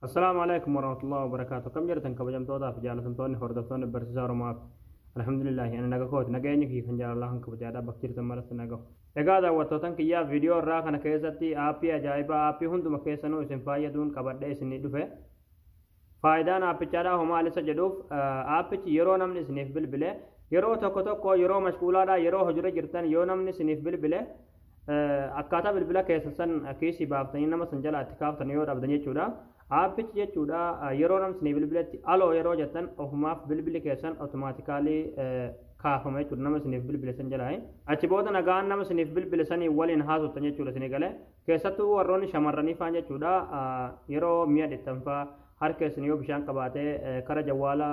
Assalaamu alaikum warahmatullahi wabarakaatu. Akkam jirtan kabajamtootaa fi jaalatamtoonni hordoftoonni barsiisaa Oromoo App. Alhamdulillahi ani naga kooti, nageenyi kiyya kan jaalalaa kan kabajaadhaa bakka jirtan maratti nagahu. Egaa daawwattootan kiyyaa, viidiyoo irraa kana keessatti aappii ajaa'ibaa, aappii hunduma keessanuu isin faayyaduun qabadhee isinii dhufe. Faayidaan aappichaadhaa hoo maal isa jedhuuf, aappichi yeroo namni isiniif bilbile, yeroo tokko tokko yeroo mashquulaadhaa, yeroo hojirra jirtan yoo namni isiniif bilbile, akkaataa bilbila keessan san kiisii baaftanii nama san jalaa itti kaaftan yoo dhabdan jechuudha. Aappichi jechuudha yeroo namni isinii bilbiletti aloo yeroo jettan ofumaaf bilbilli keessan automatically kaafama jechuudha nama isiniif bilbile san jalaa. Achi booda nagaan nama isiniif bilbile sanii waliin haasoftan jechuudha isinii galee. Keessattuu warroonni shamarranii faan jechuudha yeroo mi'a dhittan faa, harka isin yoo bishaan qabaatee kara jawwaala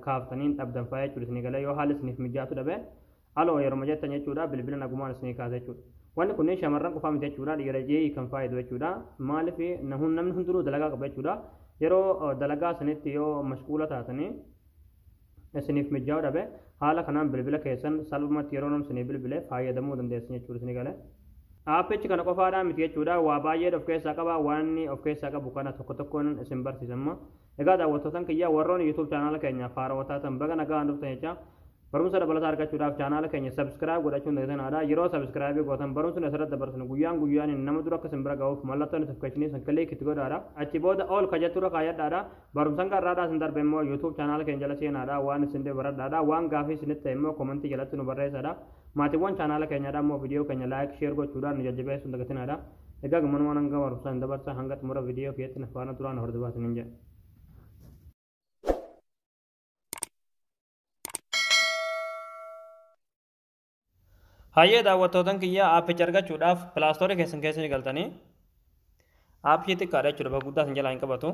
kaaftanii dhabdan faa jechuudha isinii galee, yoo haalli isiniif mijaatu dhabe aloo yeroma jettan jechuudha bilbila nagumaan isinii kaasa jechuudha. Wanni kunniin shamarran qofaa miti jechuudha, dhiira jee kan faayidu jechuudha. Maaliif namni hundinuu dalagaa qaba jechuudha. Yeroo dalagaa sanitti yoo mashquula taatanii isiniif mijaa'uu dhabe, haala kanaan bilbila keessan salphumatti yeroo namni isinii bilbile fayyadamuu dandeessan jechuudha isinii galee. Aappichi kana qofaadhaan miti jechuudha, waa baay'ee of keessaa qaba. Waan inni of keessaa qabu kana tokko tokkoon isin barsiisa amma. Egaa daawwattootan kiyya, warroonni YouTube chaanaala keenyaaf haarawaa taatan baga nagaan dhuftan jecha, barumsa dabalataa argachuudhaaf chaanaala keenya subscribe godhachuun dagatinaa. Yeroo subscribe gootan barumsi asirratti dabarsinu guyyaan guyyaan nama dura akka isin bira ga'uuf mallattoo notification san click itti godhaadha. Achi booda all ka jetturra kaayyadhaadha. Barumsan garraadhaa isin darbe immoo YouTube chaanaala keenya jala seenaadha. Waan isin dhibe baradhaadha. Waan gaafii isinitti ta'e immoo komentii jalatti nu barreessadha. Maatiiwwan chaanaala keenyaadha immoo viidiyoo keenya like, share gochuudhaan nu jajjabeessuun dagatinaadha. Egaa gamanumaan hanga barumsaan hin dabarsa, hanga xumura viidiyoo kiyyatti na faana duraan hordofaa isiniin jedha. Hayyee daawwattootan kiyya, aappicha argachuudhaaf Play Store keessan keessa ni galtanii, aappii xiqqaadha jechuudha, bakka guddaa isin jalaa hin qabatu.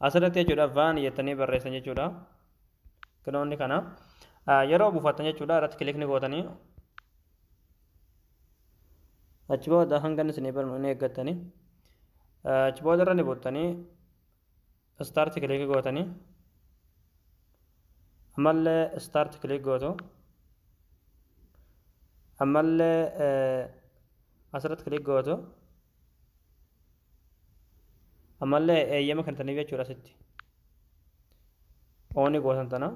Asirratti jechuudha vaan jettanii barreessan jechuudha. Kinoonni kana yeroo buufattan jechuudha irratti click ni gootanii, achi booda hanga inni isinii barnu ni eeggattanii, achi booda irra ni buuttanii, start click gootanii, ammallee start click gootu, ammallee asirratti click gootu, ammallee eeyyama kennitaniif jechuudha. Asitti ooni gootan tana,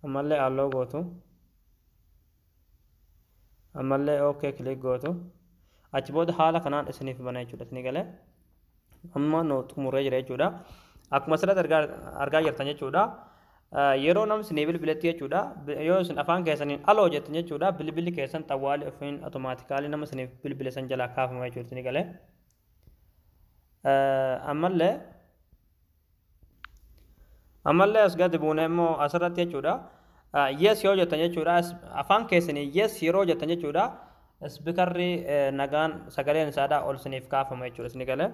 ammallee allow gootu, ammallee okay click gootu. Achi booda haala kanaan isiniif bana jechuudha isinii galee. Amma nu xumuree jira jechuudha. Akkuma asirratti argaa jirtan jechuudha, yeroo namni isinii bilbiletti jechuudha, yoo isin afaan keessaniin aloo jettan jechuudha, bilbilli keessan xawwaali ofiin automatically nama isiniif bilbile san jalaa kaafama jechuudha isinii galee. Ammallee as gadi buune immoo asirratti jechuudha yes yoo jettan jechuudha, afaan keessanii yes yeroo jettan jechuudha, speakerri nagaan sagaleen isaadhaa ol isiniif kaafama jechuudha isinii galee.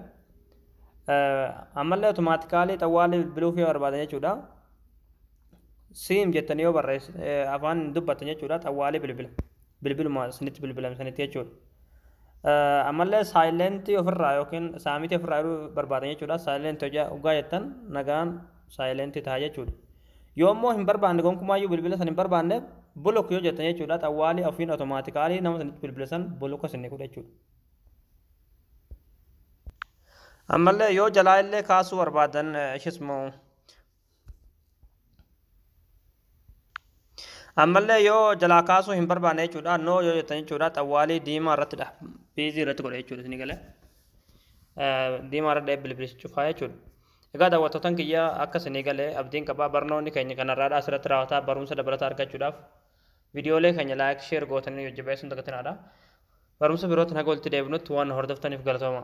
Ammallee automatically xawwaalli bilbiluuf yoo barbaadan jechuudha, SIM jettanii yoo barreess afaan dubbattan jechuudha, xawwaalii bilbila bilbiluma isinitti bilbilame sanitti jechuudha. Ammallee silentii ofirraa yookiin saamitii ofirraa yeroo barbaadan jechuudha, silentii hoggaa jettan nagaan silentii ta'a jechuudha. Yoo immoo hin barbaanne, gonkumaayyuu bilbila san hin barbaanne, block yoo jettan jechuudha, xawwaalii ofiin automatically nama sanitti bilbila san block isinii godha jechuudha. Ammallee yoo jalaa illee kaasuu barbaadan ishismoo, ammallee yoo jalaa kaasuu hin barbaanne jechuudha, no yoo jettan jechuudha, xawwaalii diimaa irratti dha busy irratti godha jechuudha isinii galee. Diimaa irra dha'ee bilbilisi cufaa jechuudha. Egaa daawwattootan kiyya, akka isinii galee abdiin qabaa. Barnoonni keenya kanarraadha asirratti raawwataa. Barumsa dabalataa argachuudhaaf viidiyoolee keenya like, share gootanii jajjabeessuun dagatinaadha. Barumsa birootiin haga walitti deebinutti waan hordoftaniif galatooma.